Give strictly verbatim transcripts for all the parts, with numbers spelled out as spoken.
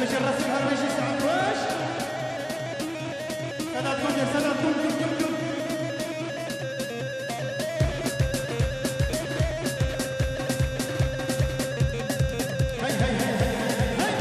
Ji resim her beşî saet xweş. Sedat Tuncer, Sedat Tuncer, Tuncer. Hey, hey, hey, hey, hey, hey, hey.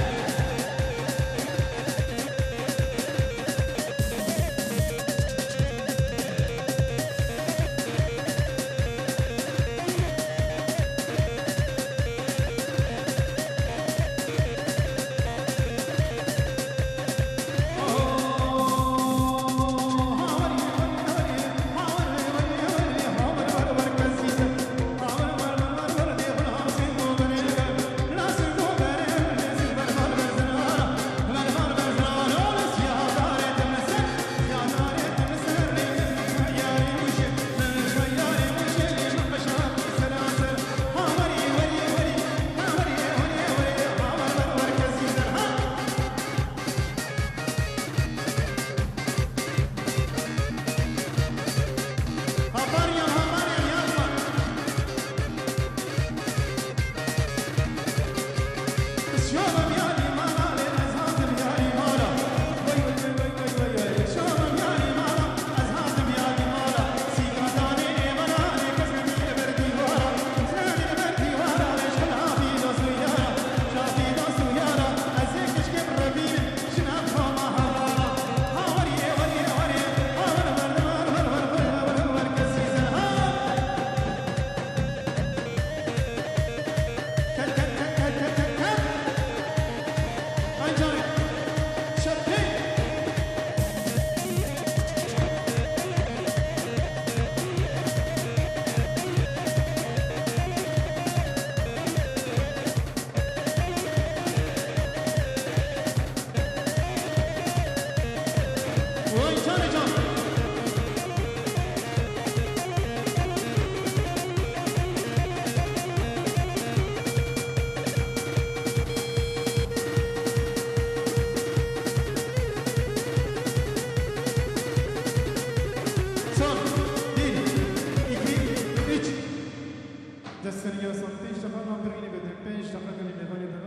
Son, bir, iki, üç. Destlerinizi asın. Pênc defa lan bir yine götürün. Pênc defa gelin, defa, defa.